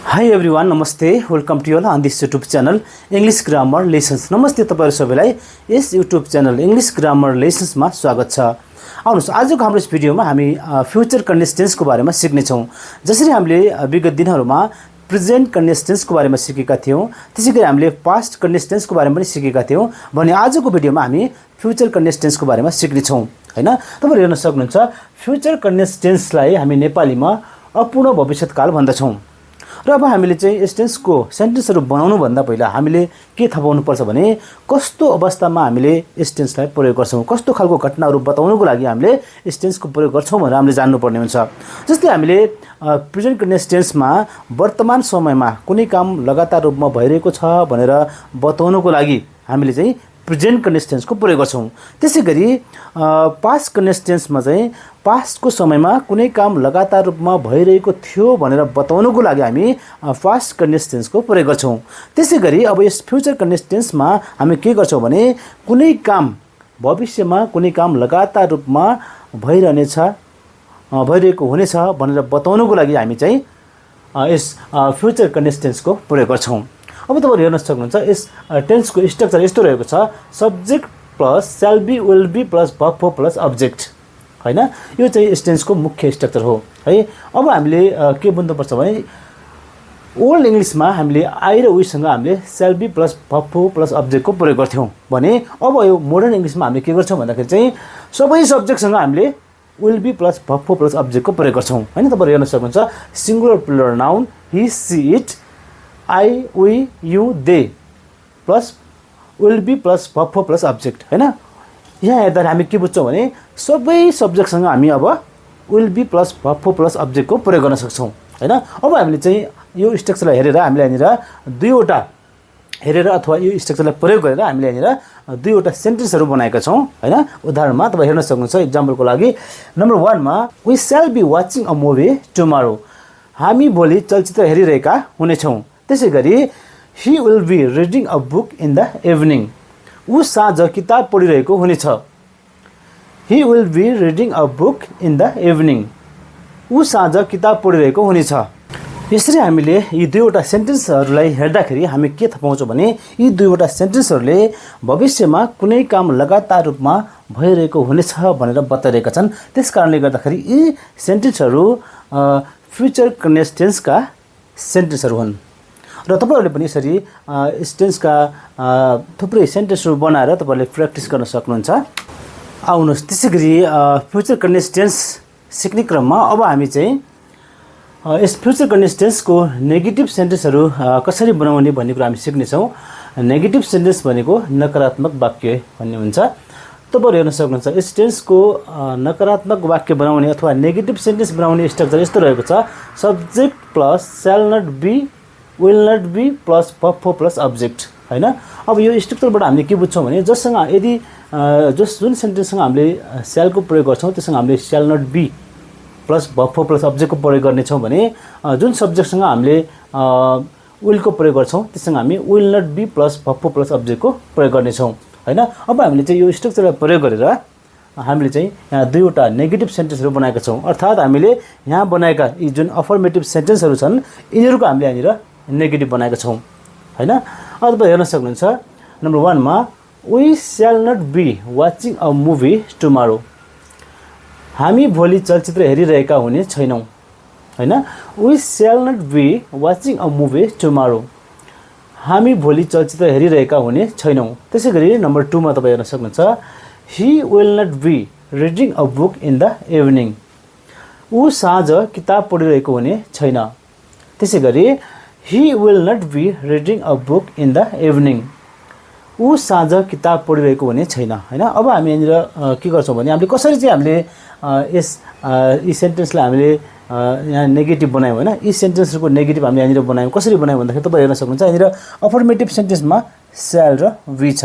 Hi everyone, नमस्ते, welcome to you on this YouTube channel English grammar lessons. नमस्ते तपाईहरु सबैलाई यस युट्युब च्यानल इंग्लिश ग्रामर लेसन्समा स्वागत छ। आउनुस् आजको हाम्रो यस भिडियोमा हामी फ्युचर कन्डिन्युअस टेन्सको बारेमा सिक्ने छौं। जसरी हामीले विगत दिनहरुमा प्रेजेन्ट कन्डिन्युअस टेन्सको बारेमा सिकेका थियौं, त्यसैगरी हामीले पास्ट कन्डिन्युअस टेन्सको बारेमा पनि सिकेका थियौं भने आजको भिडियोमा हामी फ्युचर कन्डिन्युअस टेन्सको बारेमा सिक्ने छौं, हैन? तपाईहरु हेर्न सक्नुहुन्छ, फ्युचर कन्डिन्युअस टेन्सलाई हामी नेपालीमा अपूर्ण भविष्यकाल भन्दछौं। र अब हामीले चाहिँ यस टेन्सको सेन्टेन्सहरु बनाउनु भन्दा पहिला हामीले के थाहा पाउनु पर्छ भने कस्तो अवस्थामा हामीले यस टेन्सलाई प्रयोग गर्छौं, कस्तो खालको घटनाहरु बताउनुको लागि हामीले यस टेन्सको प्रयोग गर्छौं भनेर हामीले जान्नु पर्ने हुन्छ। जस्तै हामीले प्रेजेन्ट कन्डिन्युअस टेन्समा वर्तमान समयमा कुनै काम लगातार रूपमा भइरहेको छ भनेर बताउनुको लागि हामीले चाहिँ प्रेजेन्ट कन्डिन्युअस टेन्सको प्रयोग गर्छौं। त्यसैगरी पास्ट कन्डिन्युअस टेन्समा चाहिँ पास्टको समयमा कुनै काम लगातार रूपमा भइरहेको थियो भनेर बताउनुको लागि हामी पास्ट कन्डिन्युअस टेन्सको प्रयोग गर्छौं। त्यसैगरी अब यस फ्युचर कन्डिन्युअस टेन्समा हामी के गर्छौं भने कुनै काम भविष्यमा कुनै काम लगातार रूपमा भइरहेको हुनेछ भनेर बताउनुको लागि हामी चाहिँ यस फ्युचर कन्डिन्युअस टेन्सको प्रयोग गर्छौं। अब तपाईहरु हेर्न सक्नुहुन्छ, यस टेन्सको स्ट्रक्चर यस्तो रहेको छ, subject plus shall be will be plus verb four plus object, हैन? यो चाहिँ यस टेन्सको मुख्य स्ट्रक्चर हो, है। अब हामीले के बुझ्नुपर्छ भने ओल्ड इंग्लिशमा हामीले आई र वी सँग हामीले shall be plus verb four plus अब्जेक्टको प्रयोग गर्थ्यौं भने अब यो मोडर्न इंग्लिशमा हामीले के गर्छौं भन्दाखेरि चाहिँ सबै सब्जेक्ट सँग हामीले will be plus verb four plus अब्जेक्टको प्रयोग गर्छौं, हैन? तपाईहरु हेर्न सक्नुहुन्छ, singular plural noun he she it I, we, you, they plus will be plus verb four plus object, हैन? यहाँ हेर्दा हामी के बुझ्छौं भने सबै सब्जेक्टसँग हामी अब will be plus verb four plus अब्जेक्टको प्रयोग गर्न सक्छौं, हैन? अब हामीले चाहिँ यो स्ट्रक्चरलाई हेरेर हामीले यहाँनिर दुईवटा हेरेर अथवा यो स्ट्रक्चरलाई प्रयोग गरेर हामीले यहाँनिर दुईवटा सेन्टेन्सहरु बनाएका छौं, हैन? उदाहरणमा तपाई हेर्न सक्नुहुन्छ, एक्जाम्पलको लागि नम्बर 1 मा we shall be watching a movie tomorrow, हामी भोलि चलचित्र हेरिरहेका हुनेछौं। त्यसैगरी he will be reading a book in the evening, उ साँझ किताब पढिरहेको हुनेछ। he will be reading a book in the evening, उ साँझ किताब पढिरहेको हुनेछ। यसरी हामीले यी दुईवटा सेन्टेन्सहरुलाई हेर्दाखेरि हामी के थाहा पाउँछौं भने यी दुईवटा सेन्टेन्सहरुले भविष्यमा कुनै काम लगातार रूपमा भइरहेको हुनेछ भनेर बताइरहेका छन्। त्यसकारणले गर्दाखेरि यी सेन्टेन्सहरु फ्युचर कन्डिन्युअस टेन्सका सेन्टेन्सहरु हुन्। र तपाईहरुले पनि यसरी यस टेन्सका थुप्रै सेन्टेन्सहरु बनाएर तपाईहरुले प्र्याक्टिस गर्न सक्नुहुन्छ। आउनुस् त्यसैगरी फ्युचर कन्डिन्युअस टेन्स सिक्ने क्रममा अब हामी चाहिँ यस फ्युचर कन्डिन्युअस टेन्सको नेगेटिभ सेन्टेन्सहरु कसरी बनाउने भन्ने कुरा हामी सिक्ने छौं। नेगेटिभ सेन्टेन्स भनेको नकारात्मक वाक्य भन्ने हुन्छ। तपाईहरु हेर्न सक्नुहुन्छ, यस टेन्सको नकारात्मक वाक्य बनाउने अथवा नेगेटिभ सेन्टेन्स बनाउने स्ट्रक्चर यस्तो रहेको छ, subject plus shall not be will not be plus verb four plus object, हैन? अब यो स्ट्रक्चरबाट हामीले के बुझ्छौं भने जससँग यदि जुन सेन्टेन्ससँग हामीले शैलको प्रयोग गर्छौं त्यससँग हामीले shall not be plus verb four plus अब्जेक्टको प्रयोग गर्ने छौं भने जुन सब्जेक्टसँग हामीले विलको प्रयोग गर्छौं त्यससँग हामी will not be plus verb four plus अब्जेक्टको प्रयोग गर्ने छौं, हैन? अब हामीले चाहिँ यो स्ट्रक्चरलाई प्रयोग गरेर हामीले चाहिँ यहाँ दुईवटा नेगेटिभ सेन्टेन्सहरु बनाएका छौं। अर्थात हामीले यहाँ बनाएका यी जुन अफर्मेटिभ सेन्टेन्सहरु छन् यिनीहरुको हामीले यहाँनिर नेगेटिभ बनाएका छौं, हैन? अब तपाईं हेर्न सक्नुहुन्छ, नम्बर 1 मा we shall not be watching a movie tomorrow, हामी भोलि चलचित्र हेरिरहेका हुने छैनौं, हैन? we shall not be watching a movie tomorrow, हामी भोलि चलचित्र हेरिरहेका हुने छैनौं। त्यसैगरी नम्बर 2 मा तपाई हेर्न सक्नुहुन्छ, he will not be reading a book in the evening, उ साँझ किताब पढिरहेको हुने छैन। त्यसैगरी he will not be reading a book in the evening, उ साँझ किताब पढिरहेको हुने छैन, हैन? अब हामी यहाँनिर के गर्छौं भने हामीले कसरी चाहिँ हामीले यस यी सेन्टेन्सलाई हामीले यहाँ नेगेटिभ बनायौं, हैन? यी सेन्टेन्सहरुको नेगेटिभ हामीले यहाँनिर बनायौं। कसरी बनायौं भन्दाखेरि तपाई हेर्न सक्नुहुन्छ, यहाँनिर अफर्मेटिभ सेन्टेन्समा शैल र वी छ,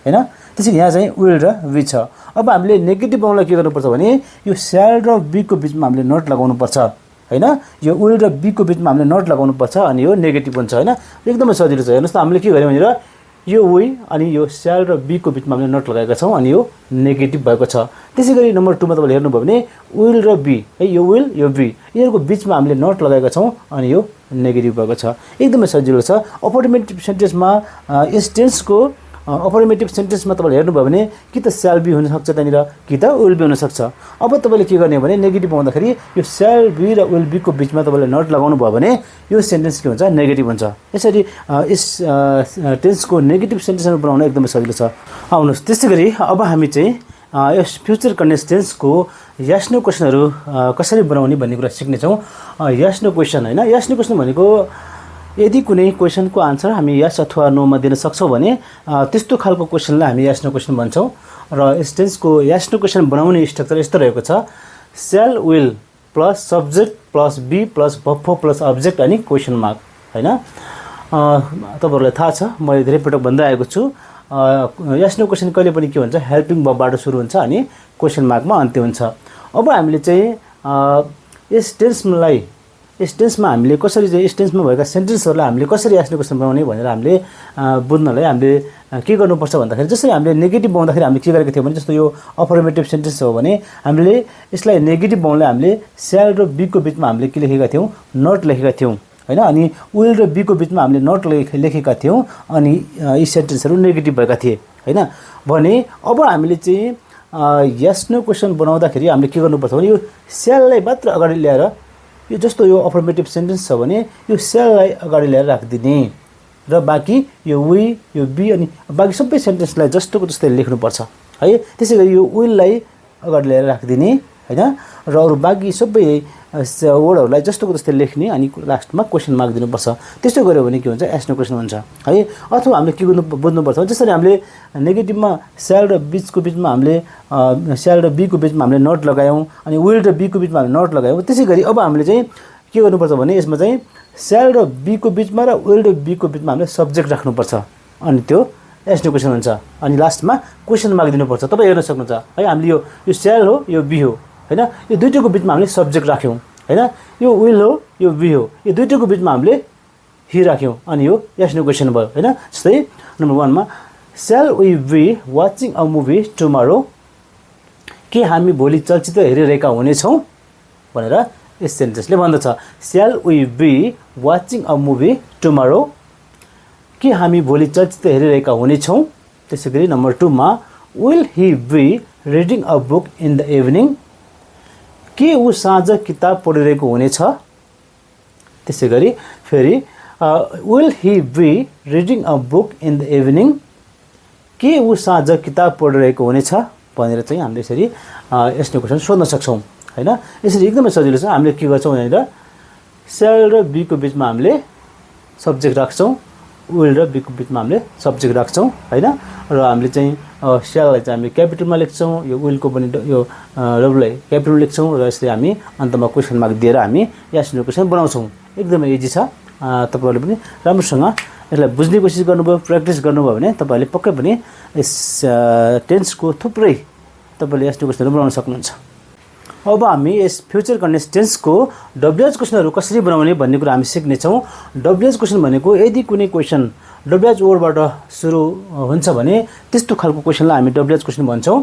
हैन? त्यसैले यहाँ चाहिँ will र वी छ। अब हामीले नेगेटिभ बनाउनलाई के गर्नुपर्छ भने यो शैल र बी को बीचमा हामीले नट लगाउनु पर्छ, हैन? यो will र बी को बीचमा हामीले नट लगाउनु पर्छ अनि यो नेगेटिभ हुन्छ, हैन? एकदमै सजिलो छ। हेर्नुस् त हामीले के गर्यौं भनेर यो वी अनि यो स्याल र बी को बिचमा हामीले नट लगाएका छौँ अनि यो नेगेटिभ भएको छ। त्यसैगरी नम्बर 2 मा तपाईले हेर्नुभयो भने विल र बी है यो विल यो बी यिनीहरुको बिचमा हामीले नट लगाएका छौँ अनि यो नेगेटिभ भएको छ। एकदमै सजिलो छ। अफर्मेटिभ सेन्टेन्समा यस टेन्सको अफर्मेटिभ सेन्टेन्समा तपाईले हेर्नुभयो भने कि त स्याल बी हुन सक्छ त्यहाँनिर कि त विल बी हुन सक्छ। अब तपाईले के गर्ने भने नेगेटिभ आउँदाखेरि यो स्याल बी र विल बी को बिचमा तपाईले नट लगाउनु भयो भने यो सेन्टेन्स के हुन्छ नेगेटिभ हुन्छ। यसरी यस टेन्सको नेगेटिभ सेन्टेन्सहरु बनाउन एकदमै सजिलो छ। आउनुस् त्यसैगरी अब हामी चाहिँ यस फ्युचर कन्टिन्युअस टेन्सको यस नो क्वेशनहरु कसरी बनाउने भन्ने कुरा सिक्ने छौं। यस नो क्वेशन हैन, यस नो क्वेशन भनेको यदि कुनै क्वेशनको आन्सर हामी यस अथवा नो मा दिन सक्छौं भने त्यस्तो खालको क्वेशनलाई हामी यस नो क्वेशन भन्छौं। र यस टेन्सको यस नो क्वेशन बनाउने स्ट्रक्चर यस्तो रहेको छ। Shall will plus subject plus be plus verb plus object अनि क्वेशन मार्क हैन। तपाईहरुलाई थाहा छ मैले धेरै पटक भन्दै आएको छु यस नो क्वेशन कहिले पनि के हुन्छ हेल्पिङ वर्बबाट सुरु हुन्छ अनि क्वेशन मार्कमा अन्त्य हुन्छ। अब हामीले चाहिँ यस टेन्समा हामीले कसरी चाहिँ यस टेन्समा भएका सेन्टेन्सहरुलाई हामीले कसरी यस नो क्वेशन बनाउने भनेर हामीले बुझ्नलाई हामीले के गर्नुपर्छ भन्दाखेरि जसरी हामीले नेगेटिभ बनाउँदाखेरि हामीले के गरेका थियौं भने जस्तो यो अफर्मेटिभ सेन्टेन्स हो भने हामीले यसलाई नेगेटिभ बनाउनलाई हामीले स्याल र बी को बिचमा हामीले के लेखेका थियौं नट लेखेका थियौं हैन। अनि विल र बी को बिचमा हामीले नट लेखेका थियौं अनि यी सेन्टेन्सहरु नेगेटिभ भएका थिए हैन। भने अब हामीले चाहिँ यस नो क्वेशन बनाउँदाखेरि हामीले के गर्नुपर्छ भने यो स्याललाई मात्र अगाडि ल्याएर यो जस्तो यो अफर्मेटिभ सेन्टेन्स छ भने यो स्याललाई अगाडि ल्याएर राख्दिने र बाँकी यो वी यो बी अनि बाँकी सबै सेन्टेन्सलाई जस्तोको जस्तै लेख्नुपर्छ है। त्यसैगरी यो विललाई अगाडि ल्याएर राख्दिने हैन र अरु बाँकी सबै वर्डहरुलाई जस्तोको जस्तै लेख्ने अनि लास्टमा क्वेशन मार्क दिनुपर्छ। त्यसो गर्यो भने के हुन्छ यस नो क्वेशन हुन्छ है। अथवा हामीले के गर्नु बुझ्नुपर्छ जसरी हामीले नेगेटिभमा स्याल र बीचको बिचमा हामीले स्याल र बी को बिचमा हामीले नट लगायौं अनि विल र बी को बिचमा हामीले नट लगायौं त्यसैगरी अब हामीले चाहिँ के गर्नुपर्छ भने यसमा चाहिँ स्याल र बी को बिचमा र विल र बी को बिचमा हामीले सब्जेक्ट राख्नुपर्छ अनि त्यो यस नो क्वेशन हुन्छ। अनि लास्टमा क्वेशन मार्क दिनुपर्छ। तपाई हेर्न सक्नुहुन्छ है हामीले यो स्याल हो यो बी हो हैन। यो दुईटैको बिचमा हामीले सब्जेक्ट राख्यौं हैन। यो विल हो यो बी हो यो दुईटैको बिचमा हामीले ही राख्यौं अनि यो यस नो क्वेशन भयो हैन। जस्तै नम्बर 1 मा shall we be watching a movie tomorrow के हामी भोलि चलचित्र हेरिरहेका हुनेछौं भनेर यस सेन्टेन्सले भन्दछ। Shall we be watching a movie tomorrow के हामी भोलि चलचित्र हेरिरहेका हुनेछौं। त्यसैगरी नम्बर 2 मा will he be reading a book in the evening के उ साँझ किताब पढिरहेको हुनेछ। त्यसैगरी फेरि will he be reading a book in the evening के उ साँझ किताब पढिरहेको हुनेछ भनेर चाहिँ हामीले यसरी यस नो क्वेशन सोध्न सक्छौं हैन। यसरी एकदमै सजिलो छ। हामीले के गर्छौं भनेर स्याल र बी को बिचमा हामीले सब्जेक्ट राख्छौं विल र बी को बिचमा हामीले सब्जेक्ट राख्छौं हैन। र हामीले चाहिँ स्याललाई चाहिँ हामीले क्यापिटलमा लेख्छौं यो विल को पनि यो डब्लुलाई क्यापिटल लेख्छौं र यसले हामी अन्तमा क्वेशन मार्क दिएर हामी यस नो क्वेशन बनाउँछौं। एकदमै इजी छ। तपाईहरुले पनि राम्रोसँग यसलाई बुझ्ने कोसिस गर्नुभयो प्र्याक्टिस गर्नुभयो भने तपाईहरुले पक्कै पनि यस टेन्सको थुप्रै तपाईले यस नो क्वेशनहरु बनाउन सक्नुहुन्छ। अब हामी यस फ्युचर कन्टिन्युअस टेन्सको डब्ल्युएच क्वेशनहरु कसरी बनाउने भन्ने कुरा हामी सिक्ने छौं। डब्ल्युएच क्वेशन भनेको यदि कुनै क्वेशन डब्ल्युएच वर्डबाट सुरु हुन्छ भने त्यस्तो खालको क्वेशनलाई हामी डब्ल्युएच क्वेशन भन्छौं।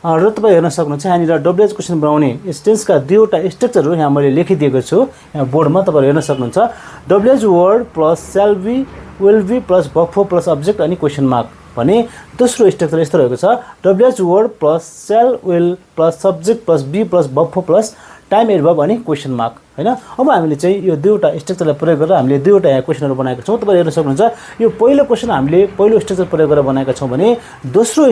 र तपाई हेर्न सक्नुहुन्छ यहाँनिर डब्ल्युएच क्वेशन बनाउने यस टेन्सका दुईवटा स्ट्रक्चरहरु यहाँ मैले लेखिदिएको छु यहाँ बोर्डमा तपाईहरु हेर्न सक्नुहुन्छ। WH word plus shall be will be plus verb plus object अनि क्वेशन मार्क भने दोस्रो स्ट्रक्चर यस्तो रहेको छ। WH word plus shall will plus subject plus be plus verb plus time adverb अनि क्वेशन मार्क हैन। अब हामीले चाहिँ यो दुईवटा स्ट्रक्चरलाई प्रयोग गरेर हामीले दुईवटा यहाँ क्वेशनहरु बनाएका छौं। तपाईहरु हेर्न सक्नुहुन्छ यो पहिलो क्वेशन हामीले पहिलो स्ट्रक्चर प्रयोग गरेर बनाएका छौं भने दोस्रो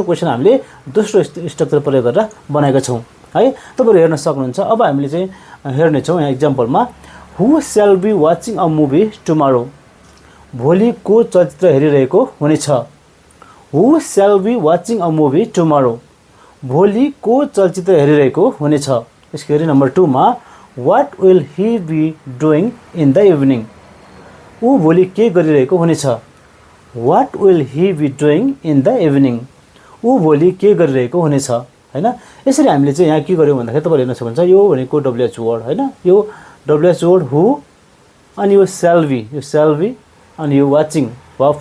क्वेशन हामीले दोस्रो स्ट्रक्चर प्रयोग गरेर बनाएका छौं है। तपाईहरु हेर्न सक्नुहुन्छ। अब हामीले चाहिँ हेर्ने छौं यहाँ एक्जाम्पलमा who shall be watching a movie tomorrow भोलि को चलचित्र हेरिरहेको हुनेछ। Who shall be watching a movie tomorrow भोलि को चलचित्र हेरिरहेको हुनेछ। त्यसैगरी नम्बर 2 मा what will he be doing in the evening उ भोलि के गरिरहेको हुनेछ। What will he be doing in the evening उ भोलि के गरिरहेको हुनेछ हैन। यसरी हामीले चाहिँ यहाँ के गर्यौं भन्दाखेरि तपाईहरु हेर्न सक्नुहुन्छ यो भनेको डब्ल्युएच वर्ड हैन। यो डब्ल्युएच वर्ड हु अनि यो शैल बी अनि यो वाचिङ verb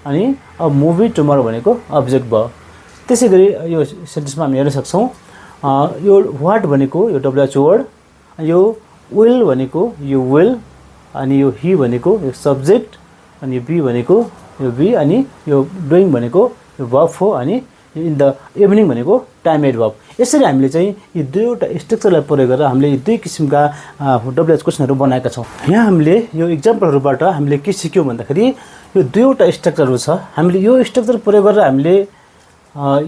अनि अ मुभी टुमरो भनेको अब्जेक्ट भयो। त्यसै गरी यो सेन्टेन्समा हामी हेर्न सक्छौँ यो व्हाट भनेको यो डब्ल्युएच वर्ड, यो विल भनेको यो विल, अनि यो ही भनेको यो सब्जेक्ट, अनि यो बी भनेको यो बी, अनि यो डुइङ भनेको यो वर्ब हो, अनि इन द इभिनिङ भनेको टाइम एड वर्ब। यसरी हामीले चाहिँ यी दुईवटा स्ट्रक्चरलाई प्रयोग गरेर हामीले यी दुई किसिमका डब्ल्युएच क्वेसनहरू बनाएका छौँ। यहाँ हामीले यो इक्जाम्पलहरूबाट हामीले के सिक्यौँ भन्दाखेरि यो दुईवटा स्ट्रक्चरहरू छ। हामीले यो स्ट्रक्चर प्रयोग गरेर हामीले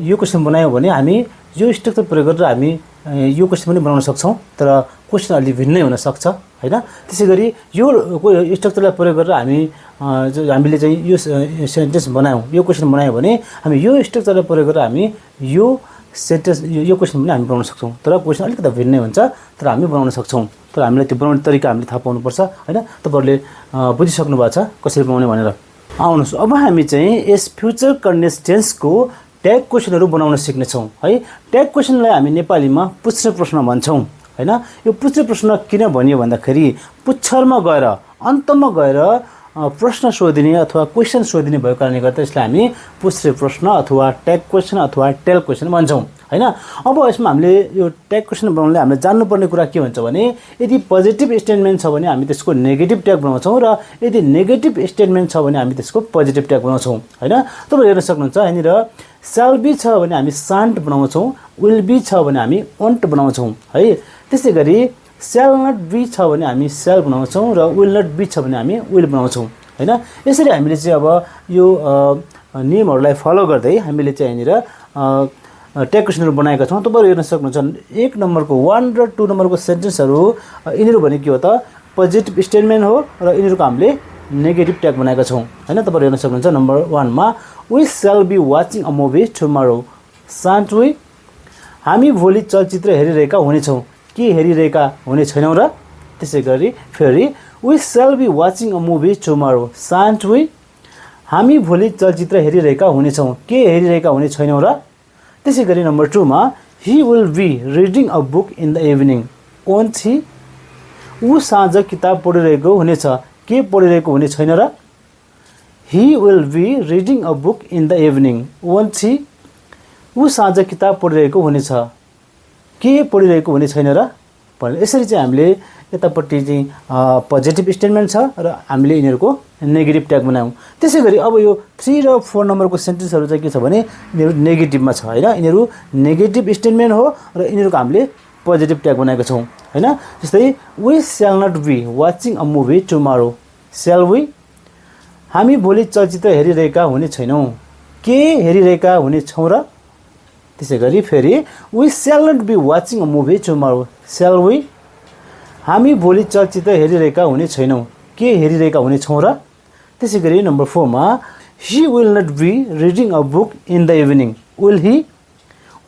यो क्वेसन बनायौँ भने हामी यो स्ट्रक्चर प्रयोग गरेर हामी यो क्वेसन पनि बनाउन सक्छौँ, तर क्वेसन अलि भिन्नै हुनसक्छ होइन। त्यसै गरी यो स्ट्रक्चरलाई प्रयोग गरेर हामीले चाहिँ यो सेन्टेन्स बनायौँ, यो क्वेसन बनायौँ भने हामी यो स्ट्रक्चरलाई प्रयोग गरेर हामी यो सेन्टेन्स यो क्वेसन पनि हामी बनाउन सक्छौँ, तर क्वेसन अलिकति भिन्नै हुन्छ, तर हामी बनाउन सक्छौँ। तर हामीलाई त्यो बनाउने तरिका हामीले थाहा पाउनुपर्छ होइन। तपाईँहरूले बुझिसक्नु भएको छ कसरी बनाउने भनेर। आउनुहोस् अब हामी चाहिँ यस फ्युचर कन्टिन्युअस टेन्सको ट्याग क्वेसनहरू बनाउन सिक्नेछौँ है। ट्याग क्वेसनलाई हामी नेपालीमा पुच्छ्रे प्रश्न भन्छौँ होइन। यो पुच्छ्रे प्रश्न किन भनियो भन्दाखेरि पुच्छरमा गएर अन्तमा गएर प्रश्न सोधिने अथवा क्वेसन सोधिने भएको कारणले गर्दा यसलाई हामी पुच्छ्रे प्रश्न अथवा ट्याग क्वेसन अथवा टेल क्वेसन भन्छौँ होइन। अब यसमा हामीले यो ट्याग क्वेसन बनाउनले हामीले जान्नुपर्ने कुरा के हुन्छ भने यदि पोजिटिभ स्टेटमेन्ट छ भने हामी त्यसको नेगेटिभ ट्याग बनाउँछौँ, र यदि नेगेटिभ स्टेटमेन्ट छ भने हामी त्यसको पोजिटिभ ट्याग बनाउँछौँ होइन। तपाईँहरू हेर्न सक्नुहुन्छ यहाँनिर स्याल बी छ भने हामी सान्ट बनाउँछौँ, विल बी छ भने हामी वन्ट बनाउँछौँ है। त्यसै गरी स्याल नट बी छ भने हामी स्याल बनाउँछौँ, र विल नट बी छ भने हामी विल बनाउँछौँ होइन। यसरी हामीले चाहिँ अब यो नियमहरूलाई फलो गर्दै हामीले चाहिँ यहाँनिर ट्याग क्वेसनहरू बनाएका छौँ। तपाईँहरू हेर्न सक्नुहुन्छ 1 नम्बरको 1 र 2 नम्बरको सेन्टेन्सहरू यिनीहरू भनेको के हो त पोजिटिभ स्टेटमेन्ट हो, र यिनीहरूको हामीले नेगेटिभ ट्याग बनाएका छौँ होइन। तपाईँहरू हेर्न सक्नुहुन्छ नम्बर 1 मा we shall be watching a movie tomorrow, shan't we हामी भोलि चलचित्र हेरिरहेका हुनेछौँ, के हेरिरहेका हुने छैनौँ र। त्यसै गरी फेरि we shall be watching a movie tomorrow, shan't we हामी भोलि चलचित्र हेरिरहेका हुनेछौँ, के हेरिरहेका हुने छैनौँ र। त्यसै गरी नम्बर 2 मा he will be reading a book in the evening, won't he ऊ साँझ किताब पढिरहेको हुनेछ, के पढिरहेको हुने छैन र। He will be reading a book in the evening, won't he ऊ साँझ किताब पढिरहेको हुनेछ, के पढिरहेको हुने छैन र भनेर यसरी चाहिँ हामीले यतापट्टि चाहिँ पोजिटिभ स्टेटमेन्ट छ र हामीले यिनीहरूको नेगेटिभ ट्याग बनायौँ। त्यसै गरी अब यो 3 र 4 नम्बरको सेन्टेन्सहरू चाहिँ के छ भने यिनीहरू नेगेटिभमा छ होइन। यिनीहरू नेगेटिभ स्टेटमेन्ट हो र यिनीहरूको हामीले पोजिटिभ ट्याग बनाएका छौँ होइन। जस्तै we shall not be watching a movie tomorrow, shall we हामी भोलि चलचित्र हेरिरहेका हुने छैनौँ, के हेरिरहेका हुने छौँ र। त्यसै गरी फेरि we shall not be watching a movie tomorrow, shall we हामी भोलि चलचित्र हेरिरहेका हुने छैनौँ, के हेरिरहेका हुने छौँ र। त्यसै गरी नम्बर 4 मा he will not be reading a book in the evening, will he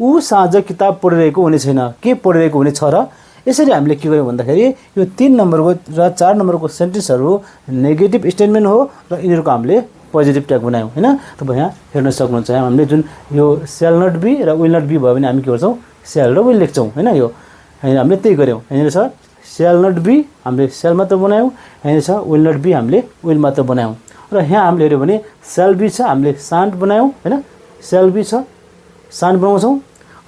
ऊ साँझ किताब पढिरहेको हुने छैन, के पढिरहेको हुने छ र। यसरी हामीले के गर्यौँ भन्दाखेरि यो 3 नम्बरको र 4 नम्बरको सेन्टेन्सहरू नेगेटिभ स्टेटमेन्ट हो र यिनीहरूको हामीले पोजिटिभ ट्याग बनायौँ होइन। तपाईँ यहाँ हेर्न सक्नुहुन्छ यहाँ हामीले जुन यो स्याल नट बी र विल नट बी भयो भने हामी के गर्छौँ स्याल र विल लेख्छौँ होइन। यो हामीले त्यही गऱ्यौँ। यहाँनिर छ स्याल नट बी हामीले स्याल मात्र बनायौँ, यहाँनिर छ विल नट बी हामीले विल मात्र बनायौँ, र यहाँ हामीले हेऱ्यौँ भने स्याल बी छ हामीले सान्ट बनायौँ होइन, स्याल बी छ सान्ट बनाउँछौँ,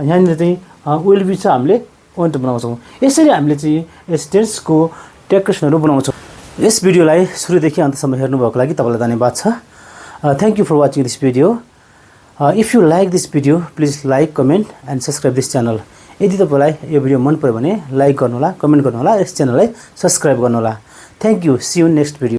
यहाँनिर चाहिँ विल बी छ हामीले वन्ट बनाउँछौँ। यसरी हामीले चाहिँ यस टेन्सको ट्याग क्वेसनहरू बनाउँछौँ। यस भिडियोलाई सुरुदेखि अन्तसम्म हेर्नुभएको लागि तपाईँलाई धन्यवाद छ। Thank you for watching this video. If you like this video please like comment and subscribe this channel. यदि तपाईँलाई यो भिडियो मन पऱ्यो भने लाइक गर्नुहोला, कमेन्ट गर्नुहोला, यस च्यानललाई सब्सक्राइब गर्नुहोला। Thank you, see you next video.